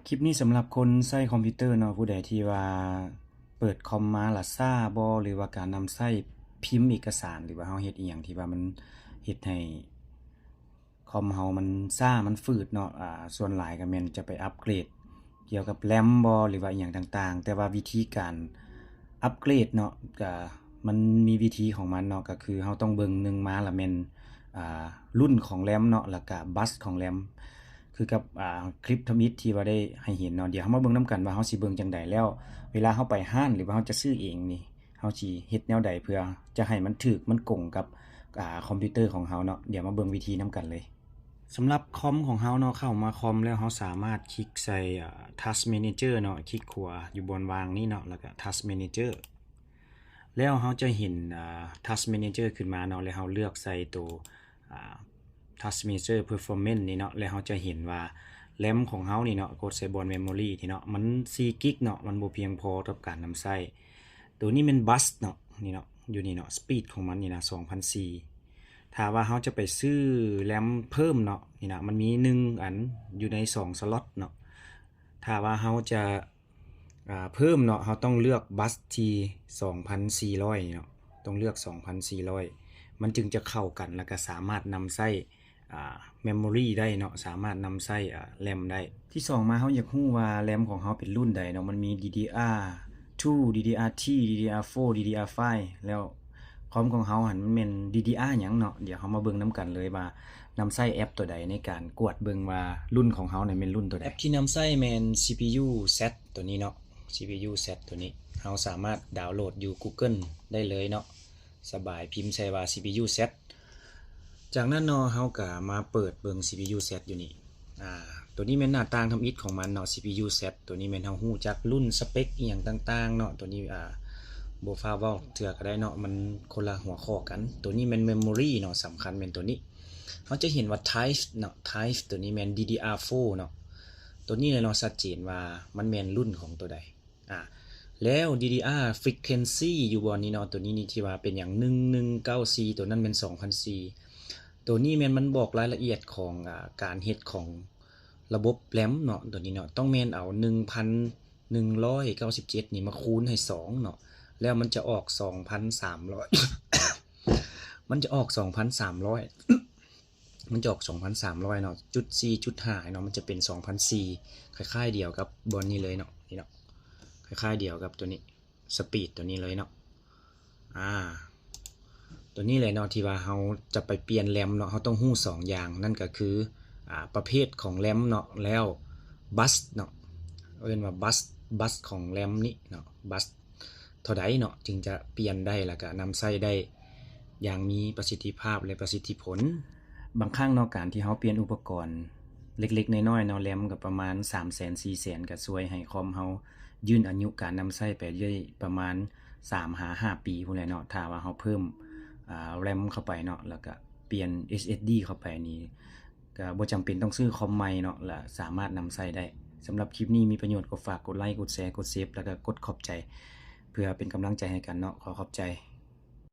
ຄລິບນີ້ສຳລັບຄົນໃຊ້ຄອມພິວເຕີເນາະ, ຜູ້ໃດທີ່ວ່າເປີດຄອມມາລະຊ້າບໍ ຫຼືວ່າການນຳໃຊ້ພິມເອກະສານ ຫຼືວ່າເຮົາເຮັດອີ່ຫຍັງທີ່ວ່າມັນເຮັດໃຫ້ຄອມເຮົາມັນຊ້າ ມັນຝືດເນາະ, ອາ ສ່ວນຫຼາຍກໍແມ່ນຈະໄປອັບເກຣດກ່ຽວກັບແຣມບໍ ຫຼືວ່າອີ່ຫຍັງຕ່າງໆ. ແຕ່ວ່າວິທີການອັບເກຣດເນາະ ກໍມັນມີວິທີຂອງມັນເນາະ, ກໍຄືເຮົາຕ້ອງເບິ່ງໜຶ່ງມາລະແມ່ນ ອ່າ ລຸ້ນຂອງແຣມເນາະ ແລ້ວກະບັສຂອງແຣມ ຄືກັບ ອ່າ ຄລິບທຳອິດທີ່ວ່າໄດ້ໃຫ້ເຫັນເນາະ. ດຽວເຮົາມາເບິ່ງນຳກັນວ່າເຮົາຊິເບິ່ງຈັ່ງໃດ ແລ້ວເວລາເຮົາໄປຮ້ານ ຫຼືວ່າເຮົາຈະຊື້ເອງນີ້ ເຮົາຊິເຮັດແນວໃດເພື່ອຈະໃຫ້ມັນຖືກ ມັນກົງກັບ ອ່າ ຄອມພິວເຕີຂອງເຮົາເນາະ. ດຽວມາເບິ່ງວິທີນຳກັນເລີຍ. ສຳລັບຄອມຂອງເຮົາເນາະ, ເຂົ້າມາຄອມແລ້ວເຮົາສາມາດຄລິກໃສ່ ອ່າ Task Manager ເນາະ, ຄລິກຂວາຢູ່ບ່ອນວ່າງນີ້ເນາະ ແລ້ວກະ Task Manager ແລ້ວເຮົາຈະເຫັນ ອ່າ Task Manager ຂຶ້ນມາເນາະ, ແລ້ວເຮົາເລືອກໃສ່ໂຕ ອ່າ Task Manager Performance ນີ້ເນາະ, ແລ້ວເຮົາຈະເຫັນວ່າແຣມຂອງເຮົານີ້ເນາະ, ກົດໃສ່ບ່ອນ Memory ນີ້ເນາະ, ມັນສີ່ກິກເນາະ, ມັນບໍ່ພຽງພໍກັບການນຳໃຊ້. ໂຕນີ້ແມ່ນ Bus ເນາະ, ນີ້ເນາະ, ຢູ່ນີ້ເນາະ, Speed ຂອງມັນນີ້ນະ ສອງພັນສີ່. ຖ້າວ່າເຮົາຈະໄປຊື້ແຣມເພີ່ມເນາະ, ນີ້ນະ, ມັນມີໜຶ່ງອັນຢູ່ໃນສອງສລັອດເນາະ. ຖ້າວ່າເຮົາຈະ ອ່າ ເພີ່ມເນາະ, ເຮົາຕ້ອງເລືອກບັສທີ່ສອງພັນສີ່ຮ້ອຍເນາະ, ຕ້ອງເລືອກສອງພັນສີ່ຮ້ອຍ ມັນຈຶ່ງຈະເຂົ້າກັນ ແລ້ວກະສາມາດນຳໃຊ້ ອ່າ Memory ໄດ້ເນາະ, ສາມາດນຳໃຊ້ ອ່າ RAM ໄດ້. ທີສອງມາ ເຮົາຢາກຮູ້ວ່າ RAM ຂອງເຮົາເປັນລຸ້ນໃດເນາະ, ມັນມີ DDR two DDR three DDR four DDR five ແລ້ວຄອມຂອງເຮົາຫັ້ນມັນແມ່ນ DDR ຫຍັງເນາະ. ດຽວເຮົາມາເບິ່ງນຳກັນເລີຍວ່າ ນຳໃຊ້ແອັບຕົວໃດໃນການກວດເບິ່ງວ່າລຸ້ນຂອງເຮົານັ້ນແມ່ນລຸ້ນຕົວໃດ. ແອັບທີ່ນຳໃຊ້ແມ່ນ CPU Z ຕົວນີ້ເນາະ, CPU Z ຕົວນີ້ ເຮົາສາມາດດາວໂຫຼດຢູ່ Google ໄດ້ເລີຍເນາະ, ສະບາຍ, ພິມໃສ່ວ່າ CPU Z. ຈາກນັ້ນເນາະ ເຮົາກະມາເປີດເບິ່ງ CPU Z ຢູ່ນີ້. ອາ ຕົວນີ້ແມ່ນໜ້າຕ່າງທຳອິດຂອງມັນເນາະ, CPU Z ຕົວນີ້ແມ່ນເຮົາຮູ້ຈັກລຸ້ນ ສະເປັກ ອີ່ຫຍັງຕ່າງໆເນາະ. ຕົວນີ້ ອາ ບໍ່ຟ້າວເວົ້າເທື່ອກໍໄດ້ເນາະ, ມັນຄົນລະຫົວຂໍ້ກັນ. ຕົວນີ້ແມ່ນ Memory ເນາະ, ສຳຄັນແມ່ນຕົວນີ້. ເຮົາຈະເຫັນວ່າ Type ເນາະ, Type ຕົວນີ້ແມ່ນ DDR four ເນາະ. ຕົວນີ້ແຫຼະເນາະ ຊັດເຈນວ່າມັນແມ່ນລຸ້ນຂອງຕົວໃດ. ອາ ແລ້ວ DDR Frequency ຢູ່ບ່ອນນີ້ເນາະ, ຕົວນີ້ນີ້ທີ່ວ່າເປັນຫຍັງ ໜຶ່ງໜຶ່ງເກົ້າສີ່ ຕົວນັ້ນແມ່ນສອງພັນສີ່. ຕົວນີ້ແມ່ນມັນບອກລາຍລະອຽດຂອງ ອາ ການເຮັດຂອງລະບົບ RAM ເນາະ, ຕົວນີ້ເນາະ ຕ້ອງແມ່ນເອົາໜຶ່ງພັນໜຶ່ງຮ້ອຍເກົ້າສິບເຈັດນີ້ມາຄູນໃຫ້ສອງເນາະ, ແລ້ວມັນຈະອອກສອງພັນສາມຮ້ອຍ ມັນຈະອອກສອງພັນສາມຮ້ອຍ ມັນຈະອອກສອງພັນສາມຮ້ອຍເນາະ, ຈຸດສີ່ ຈຸດຫ້າເນາະ, ມັນຈະເປັນສອງພັນສີ່ ຄ້າຍໆດຽວກັບບ່ອນນີ້ເລີຍເນາະ, ນີ້ເນາະ, ຄ້າຍໆດຽວກັບຕົວນີ້ Speed ຕົວນີ້ເລີຍເນາະ. ອາ ຕົວນີ້ແຫຼະເນາະ ທີ່ວ່າເຮົາຈະໄປປ່ຽນ RAM ເນາະ, ເຮົາຕ້ອງຮູ້ສອງຢ່າງ, ນັ້ນກໍຄື ອາ ປະເພດຂອງ RAM ເນາະ, ແລ້ວ Bus ເນາະ, ເອີ້ນວ່າ Bus Bus ຂອງ RAM ນີ້ເນາະ, Bus ເທົ່າໃດເນາະ ຈຶ່ງຈະປ່ຽນໄດ້ ແລ້ວກະນຳໃຊ້ໄດ້ຢ່າງມີປະສິດທິພາບ ແລະ ປະສິດທິຜົນ. ບາງຄັ້ງເນາະ ການທີ່ເຮົາປ່ຽນອຸປະກອນເລັກໆນ້ອຍໆເນາະ, RAM ກໍປະມານສາມແສນ ສີ່ແສນ ກໍຊ່ວຍໃຫ້ຄອມເຮົາຢືນອາຍຸການນຳໃຊ້ໄປເລື້ອຍປະມານສາມຫາຫ້າປີພຸ້ນແຫຼະເນາະ. ຖ້າວ່າເຮົາເພີ່ມ ອາ RAM ເຂົ້າໄປເນາະ ແລ້ວກະປ່ຽນ SSD ເຂົ້າໄປນີ້ ກໍບໍ່ຈຳເປັນຕ້ອງຊື້ຄອມໃໝ່ເນາະ ແລະ ສາມາດນຳໃຊ້ໄດ້. ສຳລັບຄລິບນີ້ມີປະໂຫຍດ ກໍຝາກກົດໄລ, ກົດແຊ, ກົດເຊບ ແລ້ວກໍກົດຂອບໃຈ ເພື່ອເປັນກຳລັງໃຈໃຫ້ກັນເນາະ. ຂໍຂອບໃຈ.